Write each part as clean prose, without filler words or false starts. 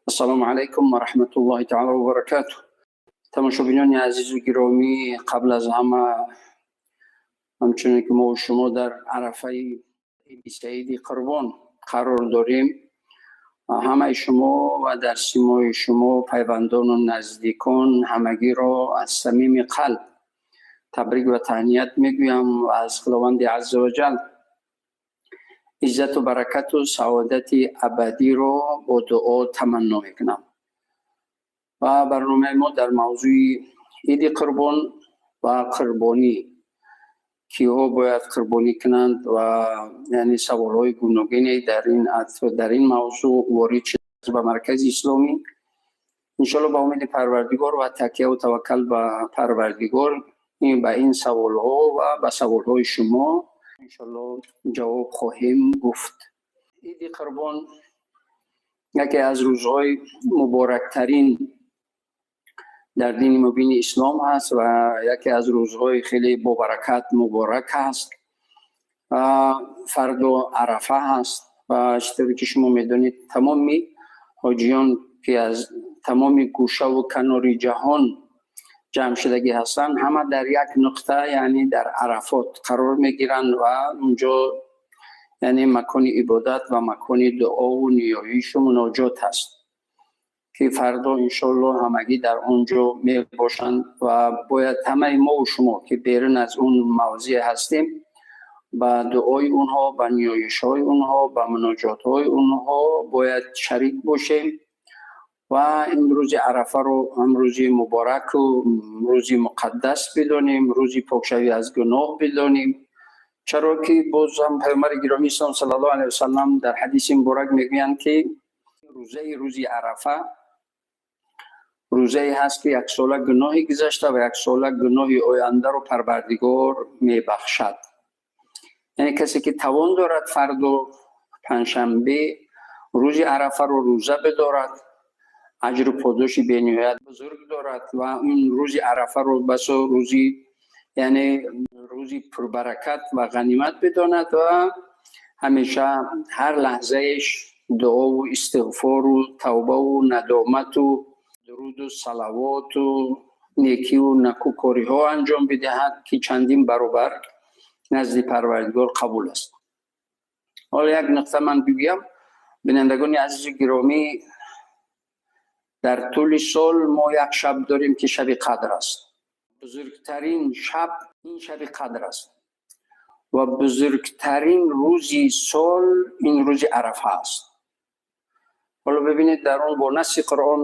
Ассалому алайкум ва раҳматуллоҳи таъала ва баракатуҳ. Тамошобинони азизу гиромӣ, қабл аз ҳама, ҳамчунон ки мо шумо дар арафаи иди саиди Қурбон қарор дорем, ҳамаи шумо ва дар симои шумо пайвандону наздикон ҳамагиро аз самими қалб табрик ва таҳният мегӯям ва аз Худованди азза ва ҷал иззату баракату саодати абадиро бо дуо таманно мекунам. Ва барномаи мо дар мавзӯи иди Қурбон ва қурбонӣ, киҳо бояд қурбонӣ кунанд ва яъне саволҳои гуногуне дар ин мавзӯъ ворид шуд ба Маркази Исломӣ. Иншоалло, ба умеди Парвардигор ва такяву таваккал ба Парвардигор, ба ин саволҳо ва ба саволҳои шумо иншоалло ҷавоб хоҳем гуфт. Иди Қурбон яке аз рӯзҳои муборактарин дар дини мубини ислом ҳаст ва яке аз рӯзҳои хеле бобаракат, муборак ҳаст. Фардо Арафа ҳаст ва чӣ ки шумо медонед, тамоми ҳоҷиён, ки аз тамоми гӯшаву канори ҷаҳон ҷамъ шудагӣ ҳастанд, ҳама дар як нуқта, яъне дар Арафот қарор мегиранд ва унҷо яъне макони ибодат ва макони дуову ниёишу муноҷот ҳаст, ки фардо иншоалло ҳамагӣ дар он ҷо мебошанд. Ва бояд ҳамаи мову шумо, ки берун аз он мавзеъ ҳастем, ба дуои онҳо, ба ниёишҳои онҳо, ба муноҷотҳои онҳо бояд шарик бошем ва ин рӯзи Арафаро ҳам рӯзи мубораку рӯзи муқаддас бидонем, рӯзи покшавӣ аз гуноҳ бидонем. Чаро ки боз ҳам Паёмбари гиромии ислом саллаллоҳу алайҳи васаллам дар ҳадиси муборак мегӯянд, ки рӯзаи рӯзи Арафа рӯзае ҳаст, ки яксола гуноҳи гузашта ва яксола гуноҳи ояндаро Парвардигор мебахшад. Яъне касе ки тавон дорад, фардо панҷшанбе рӯзи Арафаро рӯза бидорад, аҷру подоши бениҳоят бузург дорад ва он рӯзи Арафаро басо рӯзи, яъне рӯзи пурбаракат ва ғанимат бидонад ва ҳамеша ҳар лаҳзаеш дуову истиғфору тавбаву надомату дуруду салавоту некиву накӯкориҳо анҷом бидиҳад, ки чандин баробар назди Парвардигор қабул аст. Ҳоло як нуқта ман бигӯям, бинандагони азизу гиромӣ: дар тӯли сол мо як шаб дорем, ки шаби қадр аст. Бузургтарин шаб ин шаби қадр аст ва бузургтарин рӯзи сол ин рӯзи Арафа аст. Ҳоло бибинед, дар он бо насси Қуръон,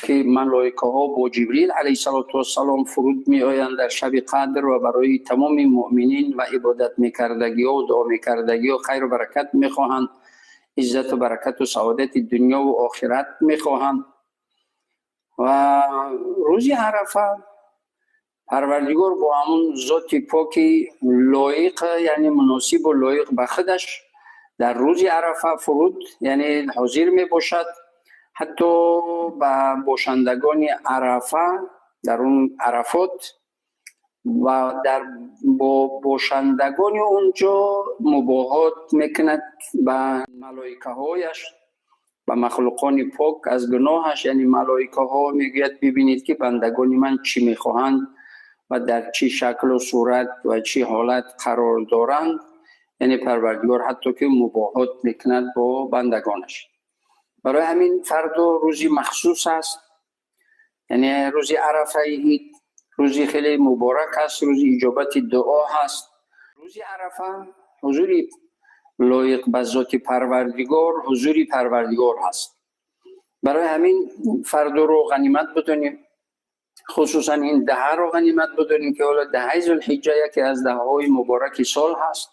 ки малоикаҳо бо Ҷибрил алайҳиссалоту вассалом фуруд меоянд дар шаби қадр ва барои тамоми муъминин ва ибодат мекардагиҳо, дуо мекардагиҳо хайру баракат мехоҳанд, иззату баракату саодати дунёву охират мехоҳанд. Ва рӯзи Арафа Парвардигор бо ҳамун зоти поки лоиқ, яъне муносибу лоиқ ба худаш, дар рӯзи Арафа фуруд, яъне ҳозир мебошад, ҳатто ба бошандагони Арафа дар он Арафот ва дар бо бошандагони он ҷо мубоҳот мекунад ба малоикаҳояш, ба махлуқони пок аз гуноҳаш. Яъне малоикаҳо мегӯяд: «Бибинед, ки бандагони ман чӣ мехоҳанд ва дар чӣ шаклу сурат ва чӣ ҳолат қарор доранд». Яъне Парвардигор ҳатто ки мубоҳот мекунад бо бандагонаш. Барои ҳамин фардо рӯзи махсус аст, яъне рӯзи арафаи ид рӯзи хеле муборак аст, рӯзи иҷобати дуо ҳаст. Рӯзи Арафа ҳузури лоиқ ба зоти Парвардигор, ҳузури Парвардигор ҳаст. Барои ҳамин фардоро ғанимат бидонем, хусусан ин даҳаро ғанимат бидонем, ки ҳоло даҳаи Зулҳиҷҷа яке аз даҳаҳои мубораки сол ҳаст.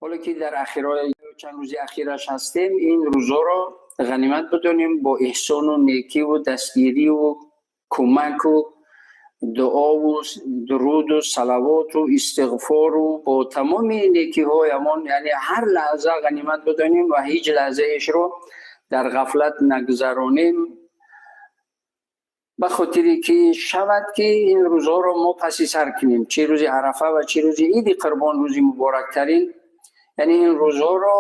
Ҳоло ки дар ахирои чанд рӯзи ахираш ҳастем, ин рӯзҳоро ғанимат бидонем, бо эҳсону некиву дастгириву кӯмаку дуову дуруду салавоту истиғфору бо тамоми некиҳоямон, яъне ҳар лаҳза ғанимат бидонем ва ҳеҷ лаҳзаешро дар ғафлат нагузаронем, ба хотире ки шавад, ки ин рӯзҳоро мо паси сар кунем, чӣ рӯзи Арафа ва чӣ рӯзи иди Қурбон, рӯзи муборактарин, яъне ин рӯзҳоро.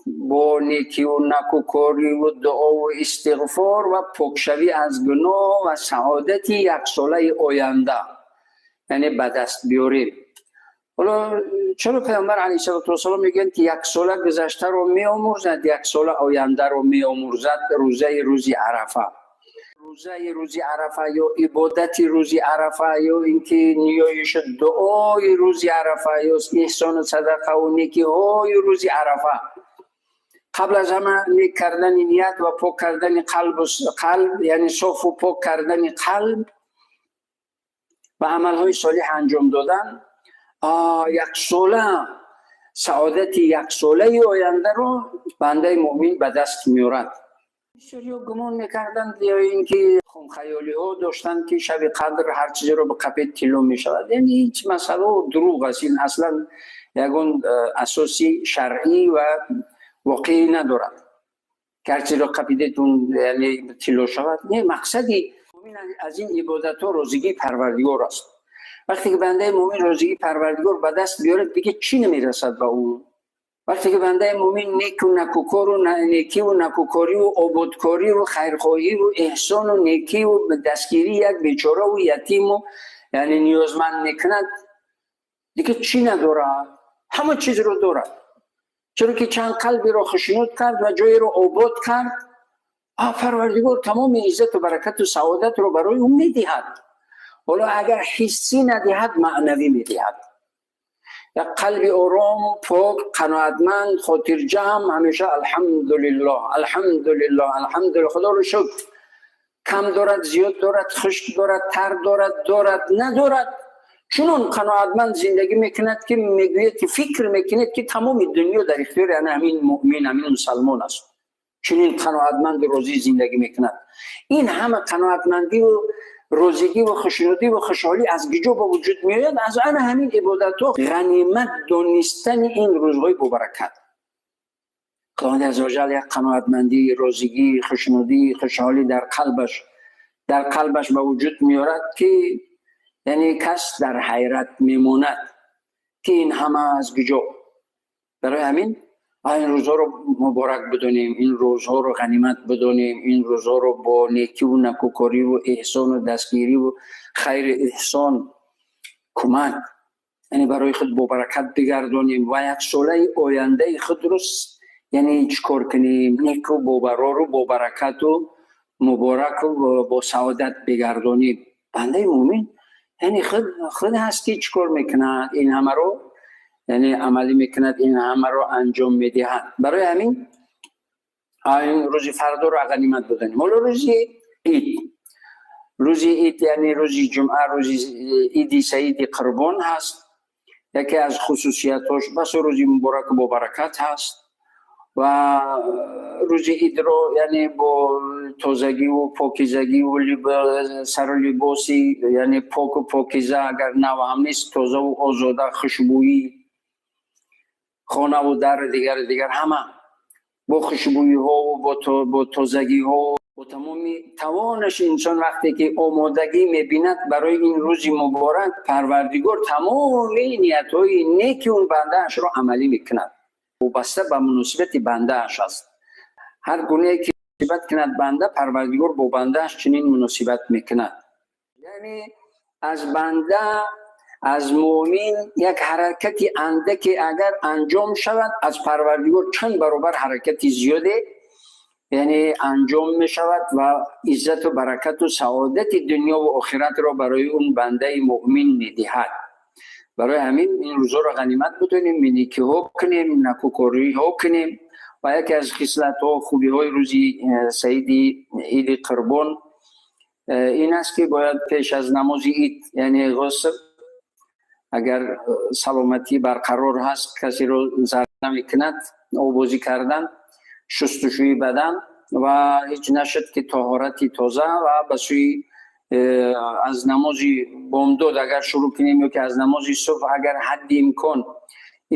бо некиву накӯкориву дуову истиғфор ва покшавӣ аз гуноҳ ва саодати яксолаи оянда яъне ба даст биёрем. Ҳоло чаро Паёмбар алайҳиссалоту вассалом мегӯянд, ки яксола гузаштаро меомӯрзад, яксола ояндаро меомӯрзад рӯзаи рӯзи Арафа? Рӯзаи рӯзи Арафа ё ибодати рӯзи Арафа ё инки ниёишу дуои рӯзи Арафа ё эҳсону садақаву некиҳои рӯзи Арафа, қабл аз ҳама нек кардани ният ва пок кардани қалб, яъне софу пок кардани қалб ва амалҳои солиҳ анҷом додан, яксола саодати яксолаи ояндаро бандаи муъмин ба даст меорад. Бисёриҳо гумон мекарданд ё ин ки хомхаёлиҳо доштанд, ки шаби қадр ҳар чизеро ба қапед тилло мешавад. Яъне ҳеҷ масъало дурӯғ аст. Ин аслан ягон асоси шаръӣ ва воқеӣ надорад, ки ҳар чизеро қапидетун, яъне тилло шавад. Не, мақсади муъмин аз ин ибодатҳо розигии Парвардигор аст. Вақте ки бандаи муъмин розигии Парвардигор ба даст биёрад, дига чӣ намерасад ба ӯ? Вақте ки бандаи муъмин неку накӯкору некиву накӯкориву ободкориву хайрхоҳиву эҳсону некиву дастгирии як бечораву ятиму яъне ниёзманд мекунад, дига чӣ надорад? Ҳама чизро дорад. Чаро ки чанд қалберо хушнуд кард ва ҷоеро обод кард, Парвардигор тамоми иззату баракату саодатро барои ӯ медиҳад. Ҳоло агар ҳиссӣ надиҳад, маънавӣ медиҳад. Як қалби ором, пок, қаноатманд, хотирҷамъ, ҳамеша алҳамдулиллоҳ, алҳамдулиллоҳ, алҳамдулиллоҳ, худоро шукр. Кам дорад, зиёд дорад, хушк дорад, тар дорад, дорад, надорад, чунон қаноатманд зиндагӣ мекунад, ки мегӯяд, ки фикр мекунед, ки тамоми дунё дар ихтиёри ана ҳамин муъмин, ҳамин мусалмон аст. Чунин қаноатманду розӣ зиндагӣ мекунад. Ин ҳама қаноатмандиву розигӣ ва хушнудӣ ва хушҳолӣ аз куҷо ба вуҷуд меояд? Аз ана ҳамин ибодатҳо, ғанимат донистани ин рӯзҳои бобаракат. Худованди аззаваҷал як қаноатмандӣ, розигӣ, хушнудӣ, хушҳолӣ дар қалбаш ба вуҷуд меорад, ки яъне кас дар ҳайрат мемонад, ки ин ҳама аз куҷо. Барои ҳамин ин рӯзҳоро муборак бидонем, ин рӯзҳоро ғанимат бидонем, ин рӯзҳоро бо некиву накӯкориву эҳсону дастгириву хайри эҳсон, кӯмак, яъне барои худ бобаракат бигардонем ва яксолаи ояндаи худро яъне чӣ кор кунем? Неку бобарору бобаракату мубораку бо саодат бигардонем. Бандаи муъмин яъне худ ҳаст, ки чӣ кор мекунад? Ин ҳамаро яъне амалӣ мекунад, ин ҳамаро анҷом медиҳад. Барои ҳамин ин рӯзи фардоро ғанимат бидонем. Ҳоло рӯзи ид, рӯзи ид, яъне рӯзи ҷумъа, рӯзи иди саиди Қурбон ҳаст. Яке аз хусусиятҳош басо рӯзи мубораку бобаракат ҳаст ва рӯзи идро яъне бо тозагиву покизагиву сару либоси яъне поку покиза, агар нав ҳам нест, тозаву озода, хушбӯӣ, хонаву дар, дигар дигар, ҳама бо хушбӯиҳову бо тозагиҳо, бо тамоми тавонаш инсон вақте ки омодагӣ мебинад барои ин рӯзи муборак, Парвардигор тамоми ниятҳои неки он бандаашро амалӣ мекунад. Вобаста ба муносибати бандааш аст. Ҳар гунае ки муносибат кунад банда, Парвардигор бо бандааш чунин муносибат мекунад. Яъне аз банда, аз муъмин як ҳаракати андаке агар анҷом шавад, аз Парвардигор чанд баробар ҳаракати зиёде яъне анҷом мешавад ва иззату баракату саодати дунёву охиратро барои он бандаи муъмин медиҳад. Барои ҳамин ин рӯзҳоро ғанимат бидонем, некиҳо кунем, накӯкориҳо кунем. Ва яке аз хислатҳо, хубиҳои рӯзи саиди иди Қурбон ин аст, ки бояд пеш аз намози ид, яъне ғусл, агар саломатӣ барқарор ҳаст, касеро зарар намекунад обозӣ кардан, шустушӯи бадан ва ҳеҷ нашуд ки тоҳорати тоза ва ба сӯи аз намози бомдод агар шурӯъ кунем ё ки аз намози субҳ, агар ҳадди имкон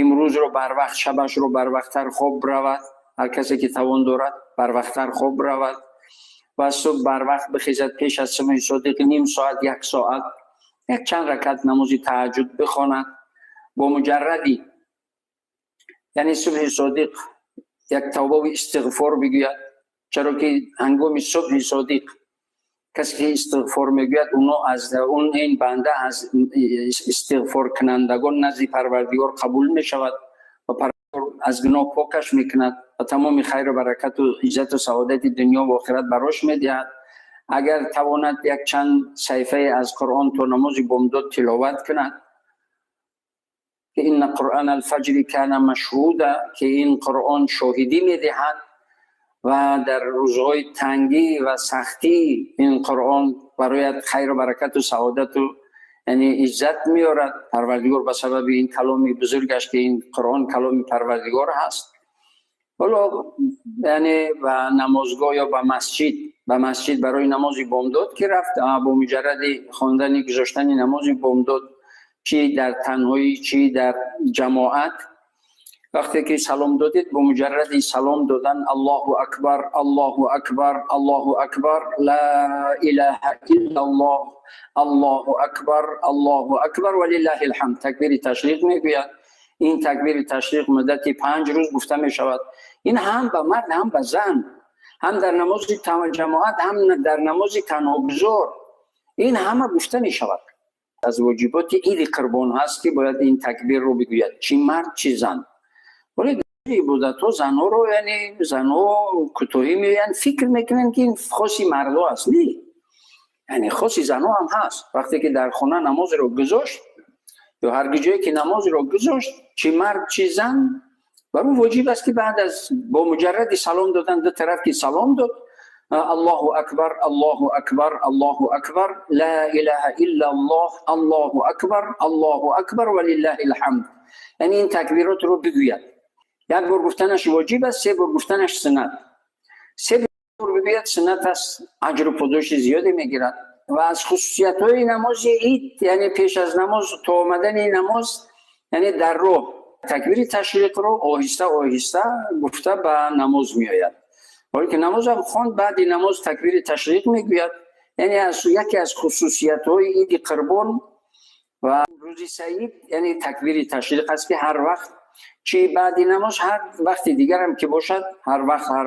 имрӯзро барвақт, шабашро барвақттар хоб равад, ҳар касе ки тавон дорад, барвақттар хоб равад ва субҳ барвақт бихезад, пеш аз субҳи содиқ ним соат, як соат, як чанд ракат намози таҳаҷҷуд бихонад. Бо муҷарради яъне субҳи содиқ یک توبه و استغفار بگوید، چرا که هنگام صبح صادق کسی که استغفار میگوید اونا از اون این بنده از استغفار کنندگان نزد پروردگار قبول میشود و پروردگار از گناه پاکش میکند و تمام خیر و برکت و عزت و سعادت دنیا و آخرت براش میدهد. اگر تواند یک چند صفحه از قرآن تا نماز بامداد تلاوت کند که این قرآن الفجر کان مشهودا، که این قرآن شاهدی میدهد و در روزهای تنگی و سختی این قرآن برایت خیر و برکت و سعادت و یعنی عزت میارد. پروردگار به سبب این کلام بزرگش که این قرآن کلام پروردگار هست. حالا یعنی به نمازگاه یا به مسجد برای نماز بامداد که رفت، با مجرد خواندن گذاشتن نماز بامداد چی در تنهایی چی در جماعت، وقتی که سلام دادید با مجرد سلام دادن الله اکبر الله اکبر الله اکبر لا اله الا الله الله اکبر الله اکبر ولله الحمد تکبیر تشریق میگوید. این تکبیر تشریق مدت 5 روز گفته می شود. این هم به مرد هم به زن، هم در نماز جماعت هم در نماز تنها گذار، این همه گفته می شود. از واجبات عید قربان هست که باید این تکبیر رو بگوید، چی مرد چی زن. ولی عبادت ها زنها رو، یعنی زنها کوتاهی میگن، فکر میکنن که این خاصی مردا است. نه، یعنی خاصی زنها هم هست. وقتی که در خانه نماز رو گذاشت یا هر جایی که نماز رو گذاشت، چی مرد چی زن، بر او واجب است که بعد از با مجرد سلام دادن دو طرف که سلام داد الله اکبر الله اکبر الله اکبر لا اله الا الله الله اکبر الله اکبر ولله الحمد، یعنی این تکبیرات رو بگوید. یک بار گفتنش واجب است، 3 بار گفتنش سنت. 3 بار بگوید سنت است، اجر و پاداش زیادی میگیرد. و از خصوصیت های نماز عید، یعنی پیش از نماز تا آمدن نماز، یعنی در راه تکبیر تشریق رو آهسته آهسته گفته به نماز میآید. حالی که نماز هم خواند، بعد نماز تکبیر تشریق میگوید. یعنی از یکی از خصوصیت های عید قربان و روز سعید یعنی تکبیر تشریق است که هر وقت، چی بعد نماز هر وقت دیگر هم که باشد، هر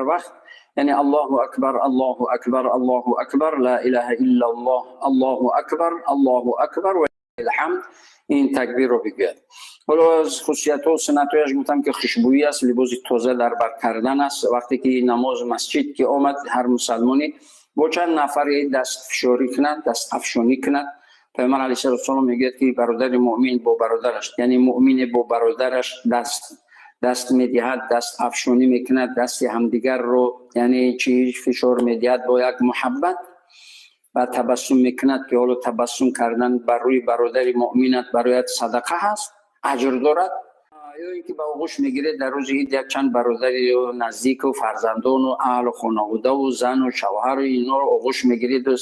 وقت یعنی الله اکبر الله اکبر الله اکبر لا اله الا الله الله اکبر الله اکبر و الحمد، این تکبیر رو بگوید. حالا از خصوصیت ها و سنت هایش گفتم که خوشبویی است، لباس تازه در بر کردن است. وقتی که نماز مسجد که آمد، هر مسلمانی با چند نفر دست فشاری کند، دست افشانی کند. پیامبر علیه السلام میگه که برادر مؤمن با برادرش، یعنی مؤمن با برادرش دست میدهد، دست افشانی میکند، دست همدیگر رو یعنی چی فشار میدهد با یک محبت و تبسم میکند که حالا تبسم کردن بر روی برادر مؤمنت برایت صدقه هست، اجر دارد. یا اینکه با آغوش میگیره در روز عید یک چند برادر و نزدیک و فرزندان و اهل و خانواده و زن و شوهر و اینا رو آغوش میگیرید و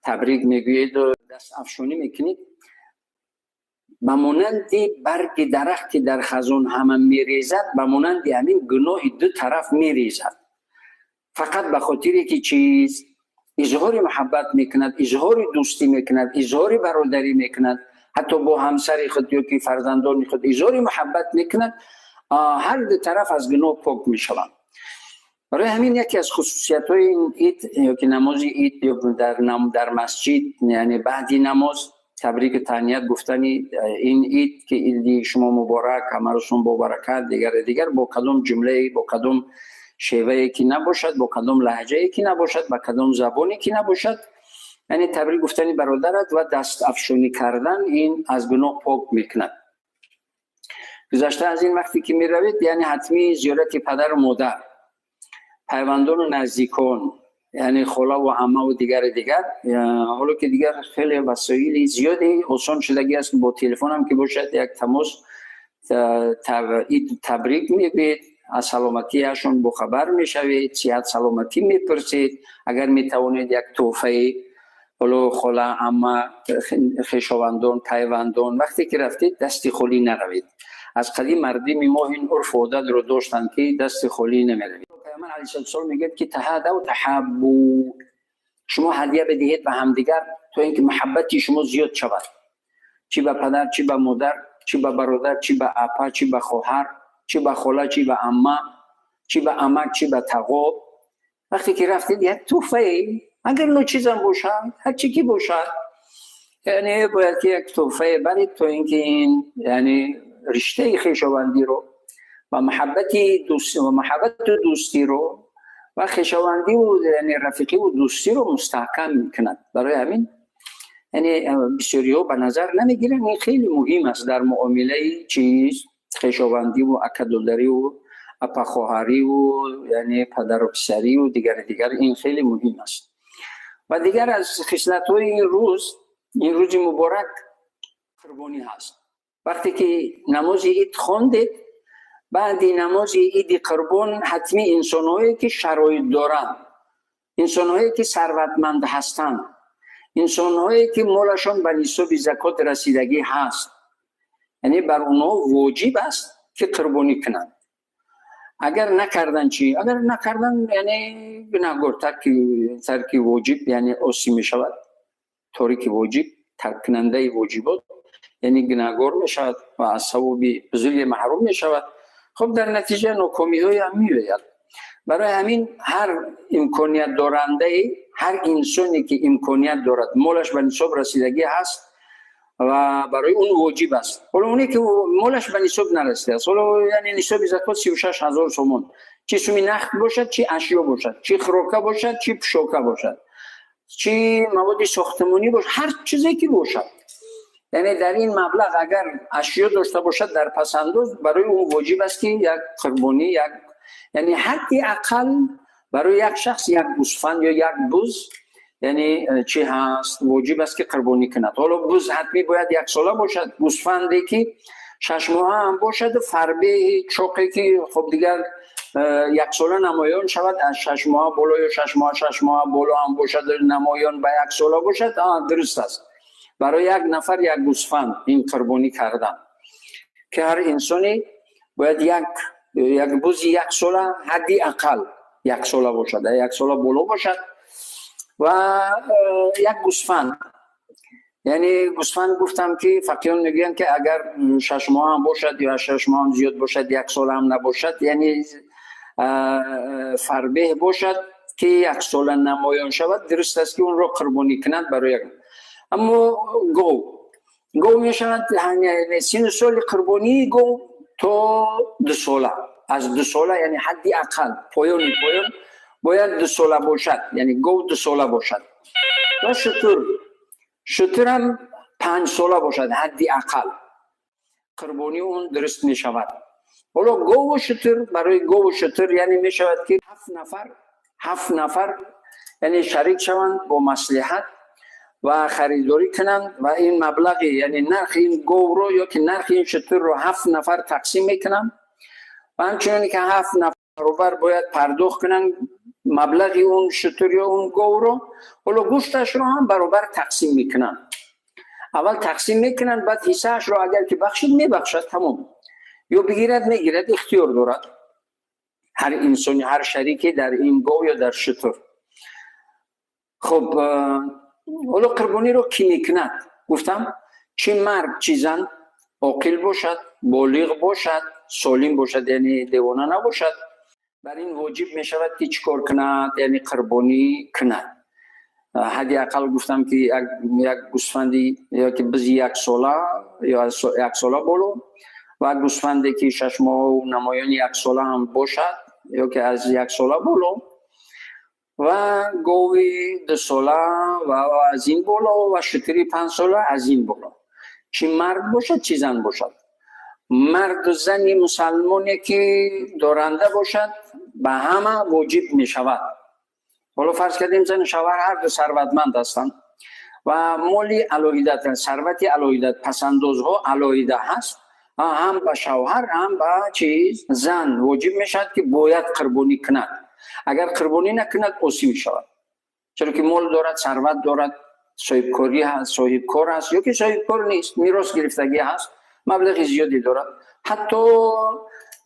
تبریک میگویید و دست افشانی میکنید. به مانند برگ درخت که در خزان همه میریزد، به مانند همین گناه دو طرف میریزد. فقط به خاطر که چیز اظهار محبت میکند، اظهار دوستی میکند، اظهار برادری میکند، حتی با همسر خود یا که فرزندان خود اظهار محبت میکند، هر دو طرف از گناه پاک میشوند. برای همین یکی از خصوصیت های این عید یا که نماز عید یا در مسجد، یعنی بعدی نماز تبریک تهنیت گفتن این عید که عید شما مبارک، همه روزتون با برکت، دیگر با کدام جمله، با کدام شیوه‌ای که نباشد، با کدام لهجه‌ای که نباشد، با کدام زبانی که نباشد، یعنی تبریک گفتن برادرت و دست افشانی کردن، این از گناه پاک میکند. گذشته از این وقتی که میروید، یعنی حتمی زیارت پدر و مادر، پیوندان و نزدیکان، یعنی خاله و عمه و دیگر، حالا که دیگر خیلی وسایل زیادی آسان شدگی است، با تلفن هم که باشد یک تماس تبریک میگویید، از سلامتیشون باخبر میشوید، صحت سلامتی میپرسید، اگر میتوانید یک تحفه حالا خاله، عمه، خویشاوندان، پیوندان، وقتی که رفتید دست خالی نروید. از قدیم مردم ما این عرف و عادت رو داشتن که دست خالی نمیروید. پیامبر علیه السلام میگه که تهادوا و تحابوا، شما هدیه بدهید به همدیگر تا اینکه محبت شما زیاد شود، چی به پدر، چی به مادر، چی به برادر، چی به اپا، چی به خواهر، چی به خاله، چی به عمه، чӣ ба амак, чӣ ба тағо, вақте ки рафтед як тӯҳфае, агар ночизам бошад, ҳар чӣ ки бошад, яъне бояд ки як тӯҳфае баред, то инки ин яъне риштаи хешовандиро ва муҳаббати дӯст ва муҳаббату дӯстиро ва хешовандиву яъне рафиқиву дӯстиро мустаҳкам мекунад. Барои ҳамин яъне бисёриҳо ба назар намегиранд, ин хеле муҳим аст дар муомилаи чиз хешовандиву акадодариву апахоҳариву яъне падару писариву дигари дигар, ин хеле муҳим аст. Ва дигар аз хислатҳои ин рӯз, ин рӯзи муборак, қурбонӣ ҳаст. Вақте ки намози ид хондед, баъди намози иди қурбон ҳатмӣ инсонҳое ки шароит доранд, инсонҳое ки сарватманд ҳастанд, инсонҳое ки молашон ба нисоби закот расидагӣ ҳаст, яъне бар онҳо воҷиб аст ки қурбонӣ кунанд. Агар накардан чӣ? Агар накардан, яъне гунаҳгор, тарки воҷиб, яъне осӣ мешавад, торики воҷиб, тарккунандаи воҷибот, яъне гунаҳгор мешавад ва аз савоби бузурге маҳрум мешавад. Хуб, дар натиҷа нокомиҳое ҳам меояд. Барои ҳамин ҳар имконият дорандае, ҳар инсоне ки имконият дорад, молаш ба нисоб расидагӣ ҳаст ва барои он воҷиб аст. Ҳоло оне ки молаш ба нисоб нарасидааст, ҳоло яъне нисоби закот 36 000 сомон, чӣ суми нақд бошад, чӣ ашё бошад, чӣ хӯрока бошад, чӣ пӯшока бошад, чӣ маводи сохтмонӣ бошад, ҳар чизе ки бошад, яъне дар ин маблағ агар ашё дошта бошад дар пасандоз, барои ӯ воҷиб аст ки як қурбонӣ, як яъне ҳадди ақал барои як шахс як гӯсфанд ё як буз, яъне чӣ ҳаст, воҷиб аст ки қурбонӣ кунад. Ҳоло буз ҳатмӣ бояд яксола бошад, гӯсфанде ки 6 моҳа ҳам бошаду фарбеҳи чоқе ки хоб дигар яксола намоён шавад, аз 6 моҳа боло ё 6 моҳа, 6 моҳа боло ҳам бошад, намоён ба яксола бошад, дуруст аст барои як нафар як гӯсфанд ин қурбонӣ кардан, ки ҳар инсоне бояд як бузи яксола, ҳадди ақал яксола бошад, яксола боло бошад ва як гӯсфанд. Яъне гӯсфанд гуфтам ки фақиҳон мегӯянд ки агар 6 моҳ ҳам бошад ё аз 6 моҳ ҳам зиёд бошад, яксола ҳам набошад, яъне фарбеҳ бошад ки яксола намоён шавад, дуруст аст ки онро қурбонӣ кунад барои як. Аммо гов мешавад, сину соли қурбонии гов то 2 сола, аз 2 сола, яъне ҳадди ақал поёни поён бояд 2 сола бошад, яъне гов 2 сола бошад. Ва шутурам 5 сола бошад ҳадди ақал, қурбонии он дуруст мешавад. Ҳоло гову шутур, барои гову шутур яъне мешавад ки 7 нафар, 7 нафар яъне шарик шаванд бо маслиҳат ва харидорӣ кунанд ва ин маблағи, яъне нархи ин говро ё ки нархи ин шутурро 7 нафар тақсим мекунанд ва ҳамчуноне ки 7 нафар баробар бояд пардохт кунанд маблағи он шутур ё он говро, ҳоло гӯшташро ҳам баробар тақсим мекунанд. Аввал тақсим мекунанд, баъд ҳиссаашро агар ки бахшид, мебахшад, тамом, ё бигирад, мегирад, ихтиёр дорад ҳар инсони, ҳар шарике дар ин гов ё дар шутур. Хуб, ҳоло қурбониро кӣ мекунад? Гуфтам, чӣ мард, чӣ зан, оқил бошад, болиғ бошад, солим бошад, яъне девона набошад, бар ин воҷиб мешавад ки чӣ кор кунад? Яъне қурбонӣ кунад. Ҳадди ақал гуфтам ки як гӯсфанди ё ки бизи яксола ё яксола боло ва гӯсфанде ки 6 моҳу намоёни яксола ҳам бошад ё ки аз яксола боло ва гови 2 сола ва аз ин боло ва шутури 5 сола аз ин боло, чӣ мард бошад, чӣ зан бошад. Марду зани мусалмоне ки доранда бошад, ба ҳама воҷиб мешавад. Ҳоло фарз кардем, зану шавҳар ҳар ду сарватманд ҳастанд ва моли алоҳида, сарвати алоҳида, пасандозҳо алоҳида ҳаст, ҳам ба шавҳар, ҳам ба чиз зан воҷиб мешавад ки бояд қурбонӣ кунад. Агар қурбонӣ накунад, осӣ мешавад, чаро ки мол дорад, сарват дорад, соҳибкорӣ ҳаст, соҳибкор ҳаст ё ки соҳибкор нест, мерос гирифтагӣ ҳаст, маблағи зиёде дорад. Ҳатто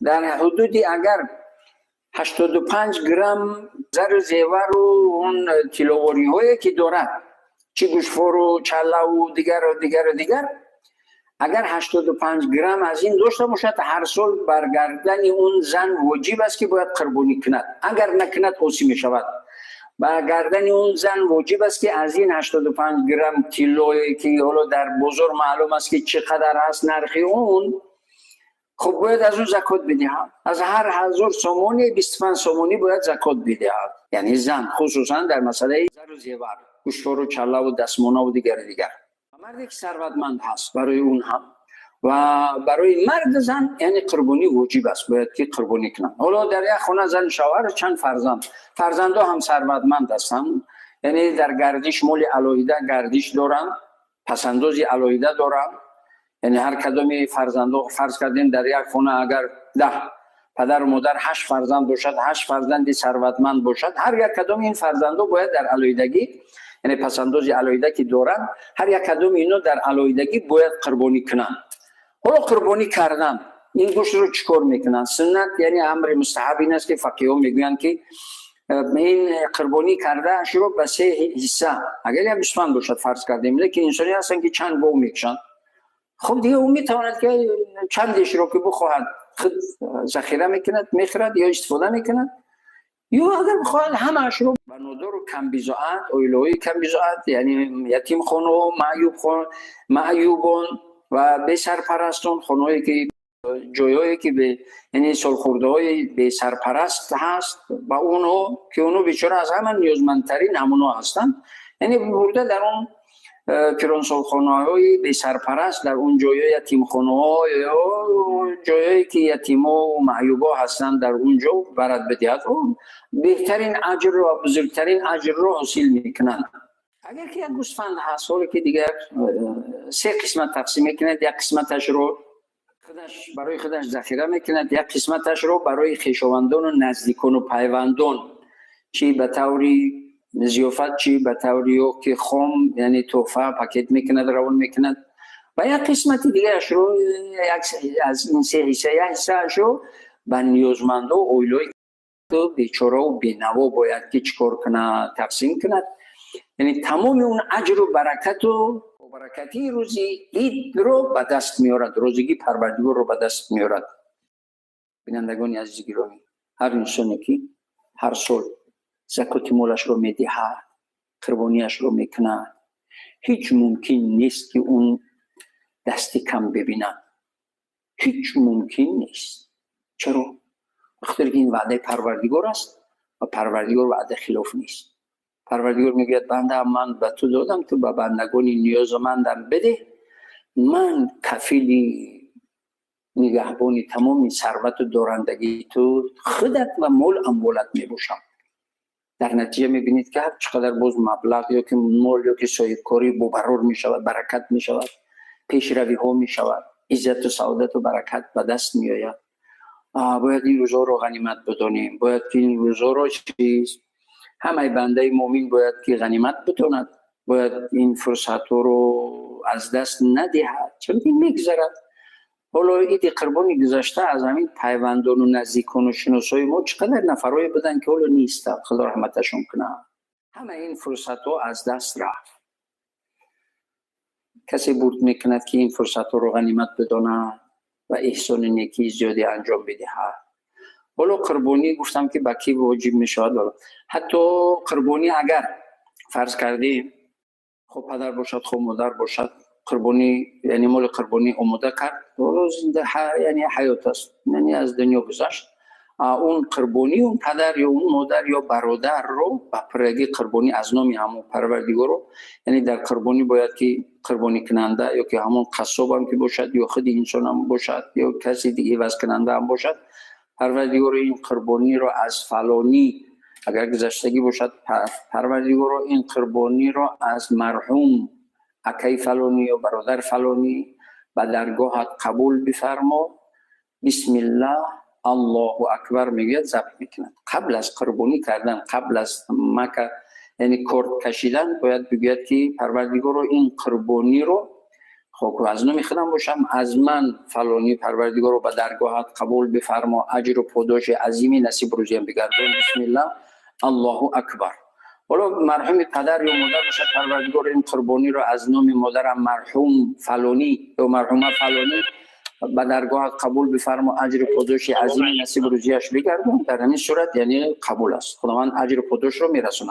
дар ҳудуди агар 85 грамм зару зевару он тилловориҳое ки дорад, чӣ гӯшвору чаллаву дигару дигару дигар, Агар 85 грамм аз ин дошта бошад, ҳар сол бар гардани он зан воҷиб аст, ки бояд қурбонӣ кунад. Агар накунад, осӣ мешавад. Бар гардани он зан воҷиб аст, ки аз ин 85 грамм тиллое, ки ҳоло дар бозор маълум аст, ки чӣ қадар аст нархи он, хуб, бояд аз он закот бидиҳад. Аз ҳар 1000 сомонӣ 25 сомонӣ бояд закот бидиҳад. Яъне зан, хусусан дар масъалаи зару зевар, гӯшвору чаллаву дастмонаву дигару дигар. Марде ки сарватманд ҳаст, барои он ҳам ва барои мард, зан, яъне қурбонӣ воҷиб аст, бояд ки қурбонӣ кунанд. Ҳоло дар як хона зан, шавҳар, чанд фарзанд, фарзандо ҳам сарватманд ҳастанд, яъне дар гардиш моли алоҳида гардиш доранд, пасандози алоҳида доранд. Яъне ҳар кадоми фарзандо, фарз кардем, дар як хона агар 10 падару модар, ҳашт фарзанд бошад, ҳашт фарзанди сарватманд бошад, ҳар як кадоми ин фарзандо бояд дар алоҳидагӣ, яъне пасандози алоҳида ки доранд, ҳар як кадоми ино дар алоҳидагӣ бояд қурбонӣ кунанд. Ҳоло қурбонӣ кардан, ин гӯштро чӣ кор мекунанд? Суннат, яъне амри мустаҳаб ин аст, ки фақиҳо мегӯянд, ки ин қурбонӣ кардаашро ба се ҳисса, агар як гӯсфанд бошад, фарз кардем, лекин инсоне ҳастанд, ки чанд гов мекушанд. Хуб, дига ӯ метавонад, ки чандешро ки бихоҳад, худ захира мекунад, мехӯрад ё истифода мекунад, ё агар бихоҳад, ҳамаашро ба нодору камбизоат, оилаҳои камбизоат, яъне ятимхонаҳо, маъюбон ва бесарпарастон, хонаҳое ки, ҷойҳое ки, яъне солхӯрдаҳои бесарпараст ҳаст, ба онҳо, ки онҳо бечора аз ҳама ниёзмандтарин ҳамонҳо ҳастанд, яъне бурда дар он пиронсолхонаҳои бесарпараст, дар он ҷойҳои ятимхонаҳо ё ҷойҳое ки ятимо маъюбо ҳастанд, дар он ҷо барад бидиҳад, беҳтарин аҷрро ва бузургтарин аҷрро ҳосил мекунанд. Агар ки як гӯсфанд ҳаст, ҳоле ки дигар се қисмат тақсим мекунад: як қисматашро худаш барои худаш захира мекунад, як қисматашро барои хешовандону наздикону пайвандон, чӣ ба таври зиёфат, чӣ ба таври ё ки хом, яъне тӯҳфа пакет мекунад, равон мекунад, ва як қисмати дигарашро, аз ин се ҳисса як ҳиссаашро ба ниёзмандо, оилаҳои бечораву бенаво бояд ки чӣ кор кунад? Тақсим кунад. Яъне тамоми он аҷру баракату баракатии рӯзи идро ба даст меорад, розигии Парвардигорро ба даст меорад. Бинандагони азизи гиромӣ, ҳар инсоне ки ҳар сол закоти молашро медиҳад, қурбонияшро мекунад, ҳеҷ мумкин нест, ки он дасти кам бибинад. Ҳеҷ мумкин нест. Чаро? Бахотире ки ин ваъдаи Парвардигор аст ва Парвардигор ваъда хилоф нест. Парвардигор мегӯяд: «Банда, ман ба ту додам, ту ба бандагони ниёзмандам бидеҳ, ман кафили нигаҳбони тамоми сарвату дорандагии ту, худат ва мол амволат мебошам». Дар натиҷа мебинед, ки ҳар чӣ қадар боз маблағ ё ки мол ё ки соҳибкорӣ бобарор мешавад, баракат мешавад, пешравиҳо мешавад, иззату саодату баракат ба даст меояд. Бояд ин рӯзҳоро ғанимат бидонем. Бояд ки ин рӯзҳоро чиз, ҳамаи бандаи муъмин бояд ки ғанимат бидонад, бояд ин фурсатҳоро аз даст надиҳад, чунки мегузарад. Ҳоло иди қурбони гузашта аз ҳамин пайвандону наздикону шиносҳои мо чӣ қадар нафарҳое буданд, ки ҳоло нестанд, Худо раҳматашон кунад. Ҳама ин фурсатҳо аз даст рафт. Касе бурд мекунад, ки ин фурсатҳоро ғанимат бидонад ва эҳсони некии зиёде анҷом бидиҳад. Ҳоло қурбонӣ гуфтам, ки ба кӣ воҷиб мешавад. Ҳатто қурбонӣ агар фарз кардем, хоб падар бошад, хоб модар бошад, қурбонӣ, яъне моли қурбонӣ омода кард, ҳоло зинда, яъне ҳаёт аст, яъне аз дунё гузашт, он қурбонӣ, он падар ё он модар ё бародарро ба пуррагӣ қурбонӣ аз номи ҳамон Парвардигоро, яъне дар қурбонӣ бояд ки қурбоникунанда ё ки ҳамон қассобам ки бошад, ё худи инсонам бошад, ё каси ивазкунанда ҳам бошад: «Парвардигоро, ин қурбониро аз фалонӣ», агар гузаштагӣ бошад, «Парвардигоро, ин қурбониро аз марҳум акаи фалонӣ ё бародар фалонӣ ба даргоҳат қабул бифармо, бисмиллаҳ, Аллоҳу акбар», мегӯяд, забҳ мекунад. Қабл аз қурбонӣ кардан, қабл аз мака, яъне корд кашидан, бояд бигӯяд, ки «Парвардигоро, ин қурбониро, хок аз номи худам бошам, аз ман фалонӣ, Парвардигоро, ба даргоҳат қабул бифармо, аҷру подоши азиме насиб рӯзиям бигардон, бисмиллаҳ, Аллоҳу акбар». ҳоло марҳуми падар ё модар бошад, Парвардигор, ин қурбониро аз номи модарам марҳум фалонӣ ё марҳума фалонӣ ба даргоҳат қабул бифармо, аҷру подоши азими насиб рӯзияш бигардон. Дар ҳамин сурат, яъне, қабул аст, Худованд аҷру подошро мерасонад.